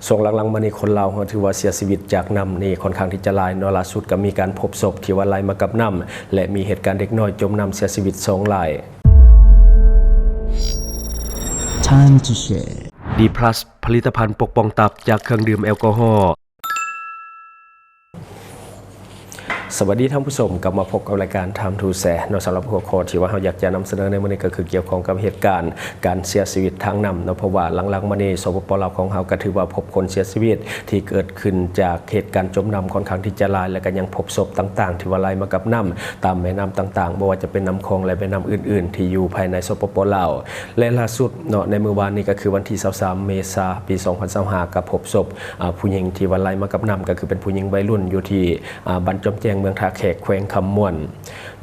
ຊ່ວງຫຼັງໆມານີ້ ຄົນລາວເຮົາຖືວ່າເສຍຊີວິດຈາກນ້ຳນີ້ຄ່ອນຂ້າງທີ່ຈະຫຼາຍເນາະ. ລ່າສຸດກໍມີການພົບສົບທີ່ວ່າໄຫຼມາກັບນ້ຳ ແລະ ມີເຫດການເດັກນ້ອຍຈົມນ້ຳເສຍຊີວິດສອງລາຍ. Time to share. ດີພລັສ ຜະລິດຕະພັນປົກປ້ອງຕັບຈາກເຄື່ອງດື່ມແອລກໍຮໍ. ສະຫວັດດີທ່ານຜູ້ຊົມ, ກັບມາພົບກັບລາຍການ Time to Share ເນາະ. ສຳລັບຫົວຂໍ້ທີ່ວ່າເຮົາຢາກຈະນຳສະເໜີໃນມື້ນີ້ ກໍຄືກ່ຽວຂ້ອງກັບເຫດການການເສຍຊີວິດທາງນ້ຳເນາະ, ເພາະວ່າຫຼັງໆມານີ້ ສປປ ລາວຂອງເຮົາກໍຖືວ່າພົບຄົນເສຍຊີວິດທີ່ເກີດຂຶ້ນຈາກເຫດການຈົມນ້ຳຄ່ອນຂ້າງທີ່ຈະຫຼາຍ ແລະ ກໍຍັງພົບສົບຕ່າງໆທີ່ວ່າໄຫຼມາກັບນ້ຳຕາມແມ່ນ້ຳຕ່າງໆ, ບໍ່ວ່າຈະເປັນນ້ຳຂອງ ແລະ ແມ່ນ້ຳອື່ນໆທີ່ຢູ່ພາຍໃນ ສປປ ລາວ. ແລະ ລ່າສຸດເນາະ ໃນມື້ວານນີ້ກໍຄືວັນທີຊາວສາມເມສາ ປີສອງພັນຊາວຫ້າ ກໍພົບສົບ ອາ ຜູ້ຍິງທີ່ວ່າໄຫຼມາກັບນ້ຳ ກໍຄືເປັນຜູ້ຍິງໄວລຸ້ນຢູ່ທີ່ ອາ ບ້ານຈອມແຈ້ງ ເມືອງທ່າແຂກ ແຂວງຄຳມ່ວນ.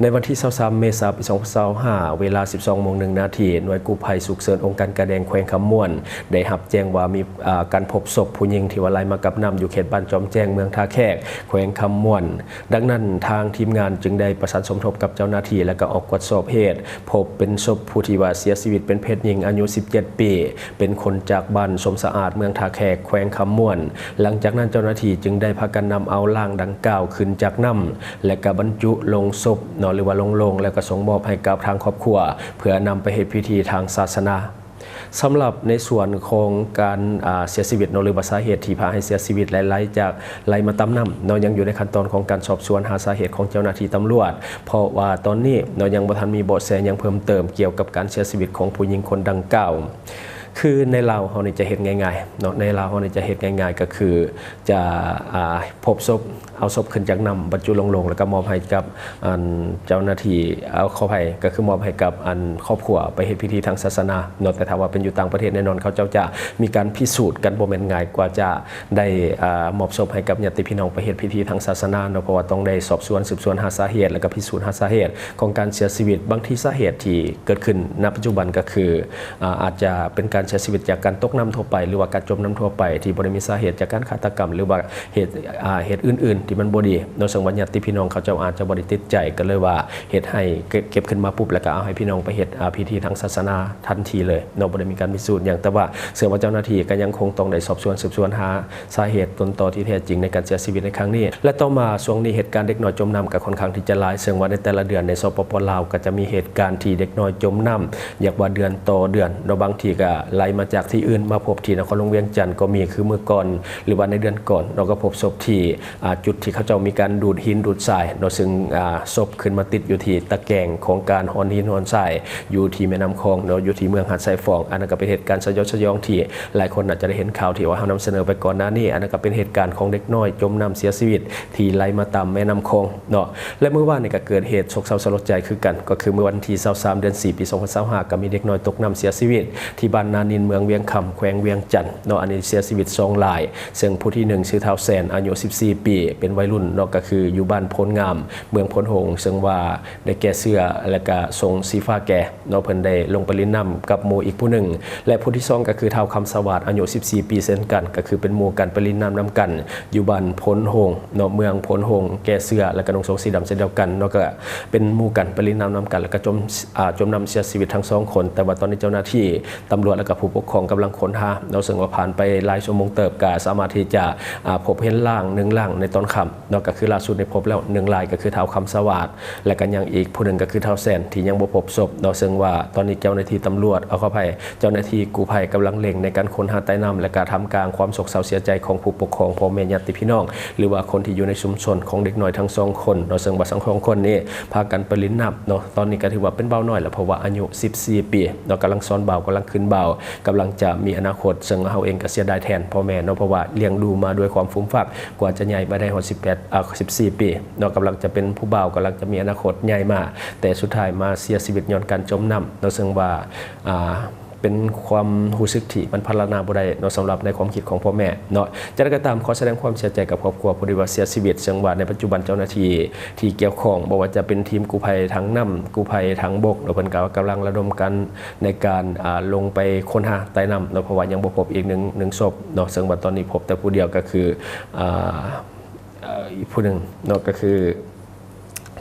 ໃນວັນທີຊາວສາມເມສາ ປີສອງພັນຊາວຫ້າ ເວລາສິບສອງໂມງໜຶ່ງນາທີ ໜ່ວຍກູ້ໄພສຸກເສີນອົງການກາແດງແຂວງຄຳມ່ວນ ໄດ້ຮັບແຈ້ງວ່າມີ ອາ ການພົບສົບຜູ້ຍິງທີ່ວ່າໄຫຼມາກັບນ້ຳ ຢູ່ເຂດບ້ານຈອມແຈ້ງ ເມືອງທ່າແຂກ ແຂວງຄຳມ່ວນ. ດັ່ງນັ້ນ ທາງທີມງານຈຶ່ງໄດ້ປະສານສົມທົບກັບເຈົ້າໜ້າທີ່ ແລະ ກໍອອກກວດສອບເຫດ ພົບເປັນສົບຜູ້ທີ່ວ່າເສຍຊີວິດເປັນເພດຍິງອາຍຸສິບເຈັດປີ ເປັນຄົນຈາກບ້ານສົມສະອາດ ເມືອງທ່າແຂກ ແຂວງຄຳມ່ວນ. ຫຼັງຈາກນັ້ນເຈົ້າໜ້າທີ່ຈຶ່ງໄດ້ພາກັນນຳເອົາຮ່າງດັ່ງກ່າວຂຶ້ນຈາກນ້ຳ ແລະ ກະບັນຈຸລົງສົບເນາະ ຫຼືວ່າລົງໂລງ ແລ້ວກະສົ່ງມອບໃຫ້ກັບທາງຄອບຄົວ ເພື່ອນຳໄປເຮັດພິທີທາງສາສະໜາ. ສຳລັບໃນສ່ວນຂອງການ ອາ ເສຍຊີວິດເນາະ ຫຼືວ່າສາເຫດທີ່ພາໃຫ້ເສຍຊີວິດ ແລະ ໄຫຼຈາກ ໄຫຼມາຕາມນ້ຳເນາະ ຍັງຢູ່ໃນຂັ້ນຕອນຂອງການສອບສວນຫາສາເຫດຂອງເຈົ້າໜ້າທີ່ຕຳຫຼວດ ເພາະວ່າຕອນນີ້ເນາະ ຍັງບໍ່ທັນມີເບາະແສຫຍັງເພີ່ມເຕີມກ່ຽວກັບການເສຍຊີວິດຂອງຜູ້ຍິງຄົນດັ່ງກ່າວ. ຄືໃນລາວເຮົານີ້ຈະເຮັດງ່າຍໆເນາະ, ໃນລາວເຮົານີ້ຈະເຮັດງ່າຍໆ ກໍຄືຈະ ອາ ພົບສົບ ເອົາສົບຂຶ້ນຈາກນ້ຳ ບັນຈຸລົງໂລງ ແລ້ວກໍມອບໃຫ້ກັບ ອັນ ເຈົ້າໜ້າທີ່ ເອົາ ຂໍອະໄພ ກໍຄືມອບໃຫ້ກັບ ອັນ ຄອບຄົວໄປເຮັດພິທີທາງສາສະໜາເນາະ. ແຕ່ຖ້າວ່າເປັນຢູ່ຕ່າງປະເທດ ແນ່ນອນເຂົາເຈົ້າຈະມີການພິສູດກັນ ບໍ່ແມ່ນງ່າຍກວ່າຈະໄດ້ ອາ ມອບສົບໃຫ້ກັບຍາດຕິພີ່ນ້ອງໄປເຮັດພິທີທາງສາສະໜາເນາະ, ເພາະວ່າຕ້ອງໄດ້ສອບສວນ ສືບສວນຫາສາເຫດ ແລ້ວກໍພິສູດຫາສາເຫດຂອງການເສຍຊີວິດ. ບາງທີສາເຫດທີ່ເກີດຂຶ້ນ ນະປັດຈຸບັນກໍຄື ອາ ອາດຈະເປັນການເສຍຊີວິດຈາກການຕົກນ້ຳທົ່ວໄປ ຫຼືວ່າການຈົມນ້ຳທົ່ວໄປ ທີ່ບໍ່ໄດ້ມີສາເຫດຈາກການຄາດຕະກຳ ຫຼືວ່າເຫດ ອາ ເຫດອື່ນໆທີ່ມັນບໍ່ດີເນາະ, ເຊິ່ງວ່າຍາດຕິພີ່ນ້ອງເຂົາເຈົ້າອາດຈະບໍ່ໄດ້ຕິດໃຈ ກໍເລີຍວ່າເຮັດໃຫ້ເກັບ ເກັບຂຶ້ນມາປຸບ ແລ້ວກໍເອົາໃຫ້ພີ່ນ້ອງໄປເຮັດ ອາ ພິທີທາງສາສະໜາທັນທີເລີຍເນາະ, ບໍ່ໄດ້ມີການພິສູດຫຍັງ. ແຕ່ວ່າເຊື່ອວ່າເຈົ້າໜ້າທີ່ກໍຍັງຄົງຕ້ອງໄດ້ສອບສວນ ສືບສວນຫາ ສາເຫດຕົ້ນຕໍທີ່ແທ້ຈິງໃນການເສຍຊີວິດໃນຄັ້ງນີ້. ແລະ ຕໍ່ມາຊ່ວງນີ້ເຫດການເດັກນ້ອຍຈົມນ້ຳກໍຄ່ອນຂ້າງທີ່ຈະຫຼາຍ, ເຊິ່ງວ່າໃນແຕ່ລະເດືອນໃນ ສປປ ລາວ ກໍຈະມີເຫດການທີ່ເດັກນ້ອຍຈົມນ້ຳ ຢາກວ່າເດືອນຕໍ່ເດືອນເນາະ, ບາງທີກໍໄຫຼມາຈາກທີ່ອື່ນມາພົບທີ່ນະຄອນຫຼວງວຽງຈັນກໍມີ, ຄືມື້ກ່ອນ ຫຼືວ່າໃນເດືອນກ່ອນເນາະ ກໍພົບສົບທີ່ ອາ ຈຸດທີ່ເຂົາເຈົ້າມີການດູດຫີນດູດຊາຍເນາະ, ເຊິ່ງ ອາ ສົບຂຶ້ນມາຕິດຢູ່ທີ່ຕະແກງຂອງການຮ່ອນຫີນຮ່ອນຊາຍ ຢູ່ທີ່ແມ່ນ້ຳຂອງເນາະ, ຢູ່ທີ່ເມືອງຫາດຊາຍຟອງ. ອັນນັ້ນກໍເປັນເຫດການສະຫຍອດສະຫຍອງທີ່ຫຼາຍຄົນອາດຈະໄດ້ເຫັນຂ່າວທີ່ວ່າເຮົານຳສະເໜີໄປກ່ອນໜ້ານີ້. ອັນນັ້ນກໍເປັນເຫດການຂອງເດັກນ້ອຍຈົມນ້ຳເສຍຊີວິດທີ່ໄຫຼມາຕາມແມ່ນ້ຳຂອງເນາະ. ແລະ ມື້ວານນີ້ກໍເກີດເຫດໂສກເສົ້າສະຫຼົດໃຈຄືກັນ, ກໍຄືມື້ວັນທີຊາວສາມ ເດືອນສີ່ ປີສອງພັນຊາວຫ້າ ກໍມີເດັກນ້ອຍຕົກນ້ຳເສຍຊີວິດທີ່ບ້ານນານິນ ເມືອງວຽງຄຳ ແຂວງວຽງຈັນເນາະ. ອັນນີ້ເສຍຊີວິດສອງລາຍ, ເຊິ່ງຜູ້ທີໜຶ່ງຊື່ທ້າວແສນ ອາຍຸສິບສີ່ປີ ເປັນໄວລຸ້ນເນາະ, ກໍຄືຢູ່ບ້ານໂພນງາມ ເມືອງໂພນໂຮງ, ເຊິ່ງວ່າໄດ້ແກ່ເສື້ອ ແລະ ກະສົ່ງສີຟ້າແກ່ ເນາະ, ເພິ່ນໄດ້ລົງໄປຫຼິ້ນນ້ຳກັບໝູ່ອີກຜູ້ໜຶ່ງ. ແລະ ຜູ້ທີສອງກໍຄືທ້າວຄຳສະຫວາດ ອາຍຸສິບສີ່ປີເຊັ່ນກັນ, ກໍຄືເປັນໝູ່ກັນໄປຫຼິ້ນນ້ຳນຳກັນ ຢູ່ບ້ານໂພນໂຮງເນາະ, ເມືອງໂພນໂຮງ, ແກ່ເສື້ອ ແລະ ກະນຸ່ງໂສ້ງສີດຳເຊັ່ນດຽວກັນເນາະ, ກໍເປັນໝູ່ກັນໄປຫຼິ້ນນ້ຳນຳກັນ ແລ້ວກໍຈົມ ອາ ຈົມນ້ຳເສຍຊີວິດທັງສອງຄົນ. ແຕ່ວ່າຕອນນີ້ເຈົ້າໜ້າທີ່ຕຳຫຼວດ ແລະ ກະຜູ້ປົກຄອງກຳລັງຄົ້ນຫາເນາະ, ເຊິ່ງວ່າຜ່ານໄປຫຼາຍຊົ່ວໂມງເຕີບ ກໍສາມາດທີ່ຈະ ອາ ພົບເຫັນຮ່າງໜຶ່ງຮ່າງໃນຕອນຄ່ຳ ເນາະ, ກໍຄືລ່າສຸດນີ້ພົບແລ້ວໜຶ່ງລາຍ ກໍຄືທ້າວຄຳສະຫວາດ ແລະ ກໍຍັງອີກຜູ້ໜຶ່ງກໍຄືທ້າວແສນທີ່ຍັງບໍ່ພົບສົບເນາະ, ເຊິ່ງວ່າຕອນນີ້ເຈົ້າໜ້າທີ່ຕຳຫຼວດ ເອົາ ຂໍອະໄພ ເຈົ້າໜ້າທີ່ກູ້ໄພກຳລັງເລັ່ງໃນການຄົ້ນຫາໃຕ້ນ້ຳ ແລະ ກໍທ່າມກາງຄວາມໂສກເສົ້າເສຍໃຈຂອງຜູ້ປົກຄອງ ພໍ່ແມ່ ຍາດຕິພີ່ນ້ອງ ຫຼືວ່າຄົນທີ່ຢູ່ໃນຊຸມຊົນຂອງເດັກນ້ອຍທັງສອງຄົນເນາະ, ເຊິ່ງວ່າທັງສອງຄົນນີ້ພາກັນໄປຫຼິ້ນນ້ຳເນາະ. ຕອນນີ້ກໍຖືວ່າເປັນບ່າວນ້ອຍແລ້ວ ເພາະວ່າອາຍຸສິບສີ່ປີເນາະ, ກຳລັງສອນບ່າວ ກຳລັງຂຶ້ນບ່າວ ກຳລັງຈະມີອະນາຄົດ, ເຊິ່ງເຮົາເອງກໍເສຍດາຍແທນພໍ່ແມ່ເນາະ, ເພາະວ່າລ້ຽງດູມາດ້ວຍຄວາມຟຸມຟັກ ກວ່າຈະໃຫຍ່ມາໄດ້ຮອດສິບແປດ ອາ ສິບສີ່ປີເນາະ, ກຳລັງຈະເປັນຜູ້ບ່າວ ກຳລັງຈະມີອະນາຄົດໃຫຍ່ມາ, ແຕ່ສຸດທ້າຍມາເສຍຊີວິດຍ້ອນການຈົມນ້ຳເນາະ, ເຊິ່ງວ່າ ອ່າ ເປັນຄວາມຮູ້ສຶກທີ່ມັນພັນລະນາບໍ່ໄດ້ເນາະ, ສຳລັບໃນຄວາມຄິດຂອງພໍ່ແມ່ເນາະ. ຈັ່ງໃດກໍຕາມ ຂໍສະແດງຄວາມເສຍໃຈກັບຄອບຄົວຜູ້ທີ່ວ່າເສຍຊີວິດ, ເຊິ່ງວ່າໃນປັດຈຸບັນເຈົ້າໜ້າທີ່ທີ່ກ່ຽວຂ້ອງ ບໍ່ວ່າຈະເປັນທີມກູ້ໄພທາງນ້ຳ, ກູ້ໄພທາງບົກເນາະ, ເພິ່ນກໍກຳລັງລະດົມກັນໃນການ ອ່າ ລົງໄປຄົ້ນຫາໃຕ້ນ້ຳເນາະ, ເພາະວ່າຍັງບໍ່ພົບອີກໜຶ່ງ ໜຶ່ງສົບເນາະ, ເຊິ່ງວ່າຕອນນີ້ພົບແຕ່ຜູ້ດຽວ ກໍຄື ອ່າ ເອີ ອີກຜູ້ໜຶ່ງເນາະ ກໍຄື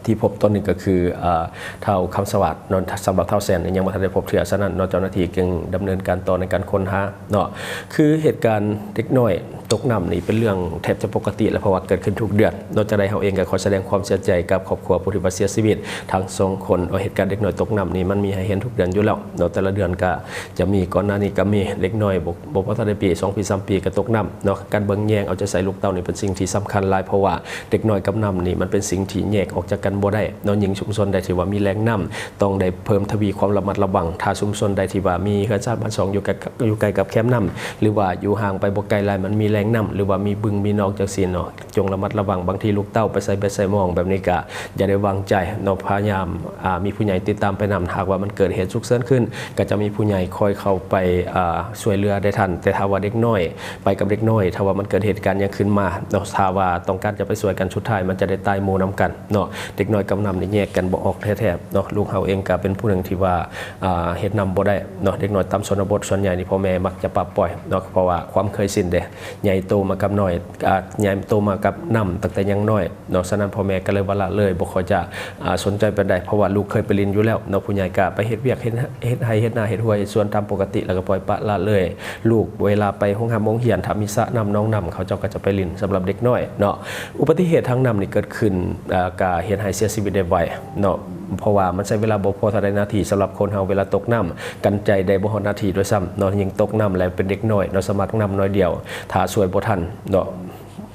ທີ່ພົບຕອນນີ້ກໍຄື ເອີ ທ້າວຄຳສະຫວາດເນາະ, ສຳລັບທ້າວແສນນີ້ຍັງບໍ່ທັນໄດ້ພົບເທື່ອ. ສະນັ້ນເນາະ ເຈົ້າໜ້າທີ່ຈຶ່ງດຳເນີນການຕໍ່ໃນການຄົ້ນຫາເນາະ. ຄືເຫດການເດັກນ້ອຍຕົກນ້ຳນີ້ເປັນເລື່ອງແທບຈະປົກກະຕິແລ້ວ ເພາະວ່າເກີດຂຶ້ນທຸກເດືອນເນາະ. ຈັ່ງໃດເຮົາເອງກໍຂໍສະແດງຄວາມເສຍໃຈກັບຄອບຄົວຜູ້ທີ່ວ່າເສຍຊີວິດທັງສອງຄົນເນາະ. ເຫດການເດັກນ້ອຍຕົກນ້ຳນີ້ມັນມີໃຫ້ເຫັນທຸກເດືອນຢູ່ແລ້ວເນາະ, ແຕ່ລະເດືອນກໍຈະມີ. ກ່ອນໜ້ານີ້ກໍມີເດັກນ້ອຍບໍ່ ບໍ່ພໍທັນໄດ້ປີ ສອງປີ ສາມປີກໍຕົກນ້ຳເນາະ. ການເບິ່ງແຍງເອົາໃຈໃສ່ລູກເຕົ້ານີ້ເປັນສິ່ງທີ່ສຳຄັນຫຼາຍ ເພາະວ່າເດັກນ້ອຍກັບນ້ຳນີ້ມັນເປັນສິ່ງທີ່ແຍກອອກຈາກກັນບໍ່ໄດ້ເນາະ. ຍິ່ງຊຸມຊົນໃດທີ່ວ່າມີແຫຼ່ງນ້ຳ ຕ້ອງໄດ້ເພີ່ມທະວີຄວາມລະມັດລະວັງ. ຖ້າຊຸມຊົນໃດທີ່ວ່າມີເຮືອນຊານບ້ານຊ່ອງຢູ່ໃກ້ ຢູ່ໃກ້ກັບແຄມນ້ຳ ຫຼືວ່າຢູ່ຫ່າງໄປບໍ່ໄກຫຼາຍ ມັນມີແຫຼ່ງນ້ຳ ຫຼືວ່າມີບຶງມີໜອງຈັ່ງຊີ້ເນາະ, ຈົ່ງລະມັດລະວັງ. ບາງທີລູກເຕົ້າໄປໃສ່ແບັດໃສ່ໝອງແບບນີ້ກະຢ່າໄດ້ວາງໃຈເນາະ. ພະຍາຍາມ ອາ ມີຜູ້ໃຫຍ່ຕິດຕາມໄປນຳ. ຫາກວ່າມັນເກີດເຫດສຸກເສີນຂຶ້ນ ກໍຈະມີຜູ້ໃຫຍ່ຄອຍເຂົ້າໄປ ອາ ຊ່ວຍເຫຼືອໄດ້ທັນ. ແຕ່ຖ້າວ່າເດັກນ້ອຍ ໄປກັບເດັກນ້ອຍ ຖ້າວ່າມັນເກີດເຫດການຫຍັງຂຶ້ນມາເນາະ, ຖ້າວ່າຕ້ອງການຈະໄປຊ່ວຍກັນ ສຸດທ້າຍມັນຈະໄດ້ຕາຍໝູ່ນຳກັນເນາະ. ເດັກນ້ອຍກັບນ້ຳນີ້ແຍກກັນບໍ່ອອກແທ້ໆເນາະ. ລູກເຮົາເອງກໍເປັນຜູ້ໜຶ່ງທີ່ວ່າ ອາ ເຮັດນ້ຳບໍ່ໄດ້ເນາະ. ເດັກນ້ອຍຕາມຊົນນະບົດສ່ວນໃຫຍ່ນີ້ ພໍ່ແມ່ມັກຈະປະປ່ອຍເນາະ, ເພາະວ່າຄວາມເຄີຍຊິນເດ້ ໃຫຍ່ໂຕມາກັບນ້ອຍ ອາ ໃຫຍ່ໂຕມາກັບນ້ຳຕັ້ງແຕ່ຍັງນ້ອຍເນາະ. ສະນັ້ນພໍ່ແມ່ກໍເລີຍວ່າລະເລີຍ ບໍ່ຄ່ອຍຈະ ອາ ສົນໃຈປານໃດ ເພາະວ່າລູກເຄີຍໄປຫຼິ້ນຢູ່ແລ້ວເນາະ. ຜູ້ໃຫຍ່ກໍໄປເຮັດວຽກ ເຮັດ ເຮັດໄຮ່ເຮັດນາເຮັດຮົ້ວເຮັດສວນຕາມປົກກະຕິ ແລ້ວກໍປ່ອຍປະລະເລີຍ. ລູກເວລາໄປໂຮງຮ່ຳໂຮງຮຽນ ຖ້າມີສະນ້ຳໜອງນ້ຳ ເຂົາເຈົ້າກໍຈະໄປຫຼິ້ນ. ສຳລັບເດັກນ້ອຍເນາະ ອຸບັດຕິເຫດທາງນ້ຳນີ້ເກີດຂຶ້ນ ອາ ກໍເຮັດໃຫ້ເສຍຊີວິດໄດ້ໄວເນາະ, ເພາະວ່າມັນໃຊ້ເວລາບໍ່ພໍເທົ່າໃດນາທີ. ສຳລັບຄົນເຮົາເວລາຕົກນ້ຳ ກັນໃຈໄດ້ບໍ່ຮອດນາທີດ້ວຍຊ້ຳເນາະ, ຍິ່ງຕົກນ້ຳແລ້ວເປັນເດັກນ້ອຍເນາະ ສະໝັກນ້ຳໜ້ອຍດຽວ ຖ້າຊ່ວຍບໍ່ທັນເນາະ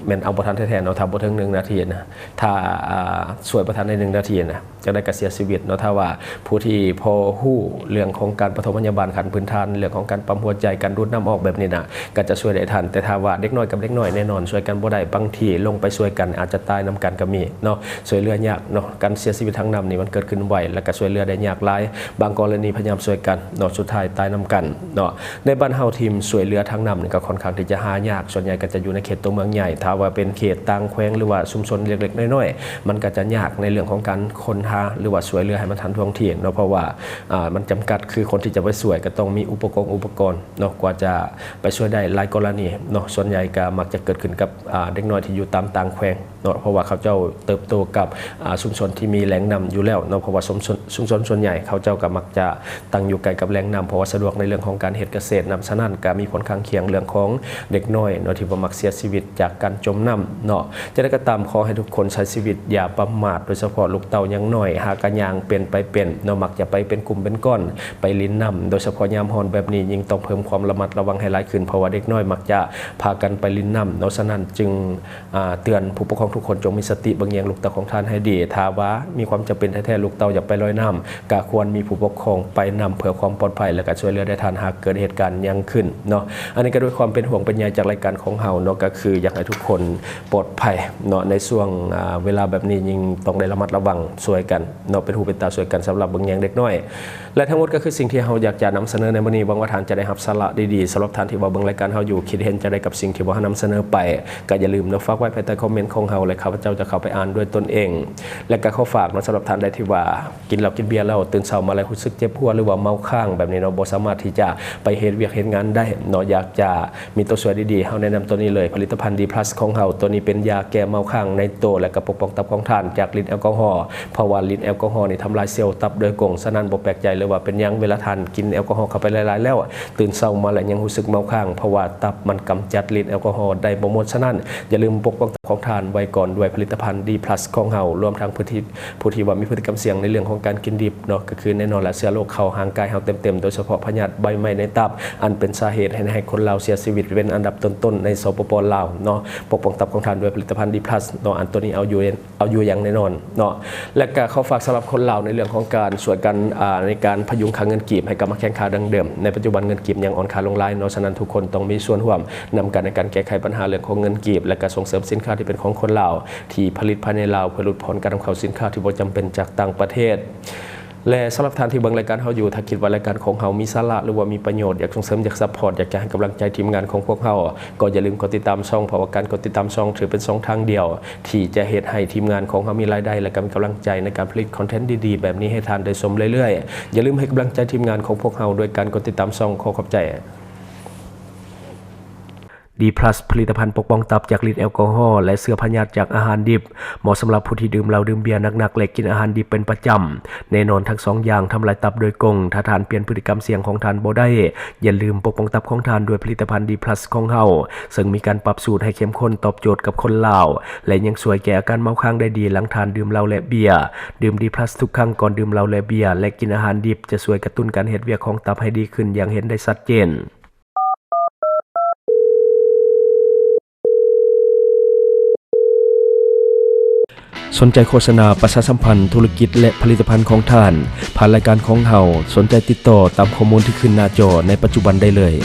ແມ່ນເອົາບໍ່ທັນແທ້ໆເນາະ. ຖ້າບໍ່ເຖິງໜຶ່ງນາທີນະ ຖ້າ ອາ ຊ່ວຍບໍ່ທັນໄດ້ໜຶ່ງນາທີນະ ຈັ່ງໃດກໍເສຍຊີວິດເນາະ. ຖ້າວ່າຜູ້ທີ່ພໍຮູ້ເລື່ອງຂອງການປະຖົມພະຍາບານຂັ້ນພື້ນຖານ ເລື່ອງຂອງການປ້ຳຫົວໃຈ ການດູດນ້ຳອອກແບບນີ້ນະ ກໍຈະຊ່ວຍໄດ້ທັນ. ແຕ່ຖ້າວ່າເດັກນ້ອຍກັບເດັກນ້ອຍ ແນ່ນອນຊ່ວຍກັນບໍ່ໄດ້, ບາງທີລົງໄປຊ່ວຍກັນອາດຈະຕາຍນຳກັນກໍມີເນາະ. ຊ່ວຍເຫຼືອຍາກເນາະ, ການເສຍຊີວິດທາງນ້ຳນີ້ມັນເກີດຂຶ້ນໄວ ແລ້ວກໍຊ່ວຍເຫຼືອໄດ້ຍາກຫຼາຍ. ບາງກໍລະນີພະຍາຍາມຊ່ວຍກັນເນາະ ສຸດທ້າຍຕາຍນຳກັນເນາະ. ໃນບ້ານເຮົາທີມຊ່ວຍເຫຼືອທາງນ້ຳນີ້ກໍຄ່ອນຂ້າງທີ່ຈະຫາຍາກ, ສ່ວນໃຫຍ່ກໍຈະຢູ່ໃນເຂດຕົວເມືອງໃຫຍ່. ຖ້າວ່າເປັນເຂດຕ່າງແຂວງ ຫຼືວ່າຊຸມຊົນເລັກໆນ້ອຍໆ ມັນກໍຈະຍາກໃນເລື່ອງຂອງການຄົ້ນຫາ ຫຼືວ່າຊ່ວຍເຫຼືອໃຫ້ມັນທັນທ່ວງທີເນາະ, ເພາະວ່າ ອາ ມັນຈຳກັດ ຄືຄົນທີ່ຈະໄປຊ່ວຍກໍຕ້ອງມີອຸປະກອນ ອຸປະກອນເນາະ ກວ່າຈະໄປຊ່ວຍໄດ້. ຫຼາຍກໍລະນີເນາະ ສ່ວນໃຫຍ່ກໍມັກຈະເກີດຂຶ້ນກັບ ອາ ເດັກນ້ອຍທີ່ຢູ່ຕາມຕ່າງແຂວງເນາະ, ເພາະວ່າເຂົາເຈົ້າເຕີບໂຕກັບ ອາ ຊຸມຊົນທີ່ມີແຫຼ່ງນ້ຳຢູ່ແລ້ວເນາະ, ເພາະວ່າຊຸມຊົນ ຊຸມຊົນສ່ວນໃຫຍ່ເຂົາເຈົ້າກໍມັກຈະຕັ້ງຢູ່ໃກ້ກັບແຫຼ່ງນ້ຳ ເພາະວ່າສະດວກໃນເລື່ອງຂອງການເຮັດກະເສດນຳ. ສະນັ້ນກໍມີຜົນຂ້າງຄຽງເລື່ອງຂອງເດັກນ້ອຍເນາະ ທີ່ວ່າມັກເສຍຊີວິດຈາກການຈົມນ້ຳເນາະ. ຈັ່ງໃດກໍຕາມ ຂໍໃຫ້ທຸກຄົນໃຊ້ຊີວິດຢ່າປະໝາດ, ໂດຍສະເພາະລູກເຕົ້າຍັງນ້ອຍ ຫາກະຍ່າງເປັນໄປເປັນເນາະ, ມັກຈະໄປເປັນກຸ່ມເປັນກ້ອນ ໄປຫຼິ້ນນ້ຳ, ໂດຍສະເພາະຍາມຮ້ອນແບບນີ້ ຍິ່ງຕ້ອງເພີ່ມຄວາມລະມັດລະວັງໃຫ້ຫຼາຍຂຶ້ນ ເພາະວ່າເດັກນ້ອຍມັກຈະພາກັນໄປຫຼິ້ນນ້ຳເນາະ. ສະນັ້ນຈຶ່ງ ອາ ເຕືອນຜູ້ປົກຄອງທຸກຄົນຈົ່ງມີສະຕິເບິ່ງແຍງລູກເຕົ້າຂອງທ່ານໃຫ້ດີ. ຖ້າວ່າມີຄວາມຈຳເປັນແທ້ໆ ລູກເຕົ້າຢາກໄປລອຍນ້ຳ ກໍຄວນມີຜູ້ປົກຄອງໄປນຳເພື່ອຄວາມປອດໄພ ແລະ ກໍຊ່ວຍເຫຼືອໄດ້ທັນຫາກເກີດເຫດການຫຍັງຂຶ້ນເນາະ. ອັນນີ້ກໍດ້ວຍຄວາມເປັນຫ່ວງເປັນໃຍຈາກລາຍການຂອງເຮົາເນາະ, ກໍຄືຢາກໃຫ້ທຸກຄົນປອດໄພເນາະ. ໃນຊ່ວງ ອາ ເວລາແບບນີ້ຍິ່ງຕ້ອງໄດ້ລະມັດລະວັງຊ່ວຍກັນເນາະ, ເປັນຫູເປັນຕາຊ່ວຍກັນສຳລັບເບິ່ງແຍງເດັກນ້ອຍ. ແລະ ທັງໝົດກໍຄືສິ່ງທີ່ເຮົາຢາກຈະນຳສະເໜີໃນມື້ນີ້. ຫວັງວ່າທ່ານຈະໄດ້ຮັບສາລະດີໆ. ສຳລັບທ່ານທີ່ວ່າເບິ່ງລາຍການເຮົາຢູ່ ຄິດເຫັນຈັ່ງໃດກັບສິ່ງທີ່ພວກເຮົານຳສະເໜີໄປ ກໍຢ່າລືມເນາະ ຝາກໄວ້ພາຍໃຕ້ຄອມເມັນຂອງເຮົາ ແລະ ຂ້າພະເຈົ້າຈະເຂົ້າໄປອ່ານດ້ວຍຕົນເອງ. ແລະ ກໍຂໍຝາກເນາະ ສຳລັບທ່ານໃດທີ່ວ່າກິນເຫຼົ້າກິນເບຍແລ້ວ ຕື່ນເຊົ້າມາແລ້ວຮູ້ສຶກເຈັບຫົວ ຫຼືວ່າເມົາຄ້າງແບບນີ້ເນາະ, ບໍ່ສາມາດທີ່ຈະໄປເຮັດວຽກເຮັດງານໄດ້ເນາະ, ຢາກຈະມີໂຕຊ່ວຍດີໆ ເຮົາແນະນຳໂຕນີ້ເລີຍ ຜະລິດຕະພັນ ດີພລັສ ຂອງເຮົາ. ໂຕນີ້ເປັນຢາແກ້ເມົາຄ້າງໃນໂຕ ແລະ ກໍປົກປ້ອງຕັບຂອງທ່ານຈາກລິດແອລກໍຮໍ, ເພາະວ່າລິດແອລກໍຮໍນີ້ທຳລາຍເຊວຕັບໂດຍກົງ. ສະນັ້ນບໍ່ແປກໃຈເລີຍວ່າເປັນຫຍັງ ເວລາທ່ານກິນແອລກໍຮໍເຂົ້າໄປຫຼາຍໆແລ້ວ ຕື່ນເຊົ້າມາແລ້ວຍັງຮູ້ສຶກເມົາຄ້າງ, ເພາະວ່າຕັບມັນກຳຈັດລິດແອລກໍຮໍໄດ້ບໍ່ໝົດ. ສະນັ້ນ ຢ່າລືມປົກປ້ອງຕັບຂອງທ່ານໄວ້ກ່ອນດ້ວຍຜະລິດຕະພັນ ດີພລັສ ຂອງເຮົາ. ລວມທັງຜູ້ທີ່ ຜູ້ທີ່ວ່າມີພຶດຕິກຳສ່ຽງໃນເລື່ອງຂອງການກິນດິບເນາະ, ກໍຄືແນ່ນອນລະ ເຊື້ອໂລກເຂົ້າຮ່າງກາຍເຮົາເຕັມໆ, ໂດຍສະເພາະພະຍາດໃບໄມ້ໃນຕັບ ອັນເປັນສາເຫດໃຫ້ ໃຫ້ຄົນລາວເສຍຊີວິດເປັນອັນດັບຕົ້ນໆໃນ ສປປ ລາວເນາະ. ປົກປ້ອງຕັບຂອງທ່ານດ້ວຍຜະລິດຕະພັນ ດີພລັສ ເນາະ, ອັນໂຕນີ້ເອົາຢູ່ ເອົາຢູ່ຢ່າງແນ່ນອນເນາະ. ແລະ ກໍຂໍຝາກສຳລັບຄົນລາວໃນເລື່ອງຂອງການຊ່ວຍກັນ ອາ ໃນການພະຍຸງຄ່າເງິນກີບໃຫ້ກັບມາແຂງຄ່າດັ່ງເດີມ. ໃນປັດຈຸບັນເງິນກີບຍັງອ່ອນຄ່າລົງຫຼາຍເນາະ, ສະນັ້ນທຸກຄົນຕ້ອງມີສ່ວນຮ່ວມນຳກັນໃນການແກ້ໄຂບັນຫາເລື່ອງຂອງເງິນກີບ ແລະ ກໍສົ່ງເສີມສິນຄ້າທີ່ເປັນຂອງຄົນລາວ ທີ່ຜະລິດພາຍໃນລາວ ເພື່ອຫຼຸດຜ່ອນການນຳເຂົ້າສິນຄ້າທີ່ບໍ່ຈຳເປັນຈາກຕ່າງປະເທດ. ແລະ ສຳລັບທ່ານທີ່ເບິ່ງລາຍການເຮົາຢູ່, ຖ້າຄິດວ່າລາຍການຂອງເຮົາມີສາລະ ຫຼືວ່າມີປະໂຫຍດ, ຢາກສົ່ງເສີມ, ຢາກຊັບພອດ, ຢາກຈະໃຫ້ກຳລັງໃຈທີມງານຂອງພວກເຮົາ, ກໍຢ່າລືມກົດຕິດຕາມຊ່ອງ, ເພາະວ່າການກົດຕິດຕາມຊ່ອງຖືເປັນຊ່ອງທາງດຽວ ທີ່ຈະເຮັດໃຫ້ທີມງານຂອງເຮົາມີລາຍໄດ້ ແລະ ກໍມີກຳລັງໃຈໃນການຜະລິດຄອນເທັນດີໆແບບນີ້ໃຫ້ທ່ານໄດ້ຊົມເລື້ອຍໆ. ຢ່າລືມໃຫ້ກຳລັງໃຈທີມງານຂອງພວກເຮົາດ້ວຍການກົດຕິດຕາມຊ່ອງ. ຂໍຂອບໃຈ. ດີພລັສ ຜະລິດຕະພັນປົກປ້ອງຕັບຈາກລິດແອລກໍຮໍ ແລະ ເຊື້ອພະຍາດຈາກອາຫານດິບ, ເໝາະສຳລັບຜູ້ທີ່ດື່ມເຫຼົ້າ, ດື່ມເບຍໜັກໆ ແລະ ກິນອາຫານດິບເປັນປະຈຳ. ແນ່ນອນ, ທັງສອງຢ່າງທຳລາຍຕັບໂດຍກົງ. ຖ້າທ່ານປ່ຽນພຶດຕິກຳສ່ຽງຂອງທ່ານບໍ່ໄດ້, ຢ່າລືມປົກປ້ອງຕັບຂອງທ່ານດ້ວຍຜະລິດຕະພັນດີພລັສຂອງເຮົາ, ເຊິ່ງມີການປັບສູດໃຫ້ເຂັ້ມຂຸ້ນຕອບໂຈດກັບຄົນລາວ ແລະ ຍັງຊ່ວຍແກ້ອາການເມົາຄ້າງໄດ້ດີຫຼັງທ່ານດື່ມເຫຼົ້າ ແລະ ເບຍ. ດື່ມດີພລັສທຸກຄັ້ງກ່ອນດື່ມເຫຼົ້າ ແລະ ເບຍ ແລະ ກິນອາຫານດິບ ຈະຊ່ວຍກະຕຸ້ນການເຮັດວຽກຂອງຕັບໃຫ້ດີຂຶ້ນຢ່າງເຫັນໄດ້ຊັດເຈນ. ສົນໃຈໂຄສະນາປະຊາສຳພັນທຸລະກິດ ແລະ ຜະລິດຕະພັນຂອງທ່ານ ຜ່ານລາຍການຂອງເຮົາ, ສົນໃຈຕິດຕໍ່ຕາມຂໍ້ມູນທີ່ຂຶ້ນໜ້າຈໍໃນປັດຈຸບັນໄດ້ເລີຍ.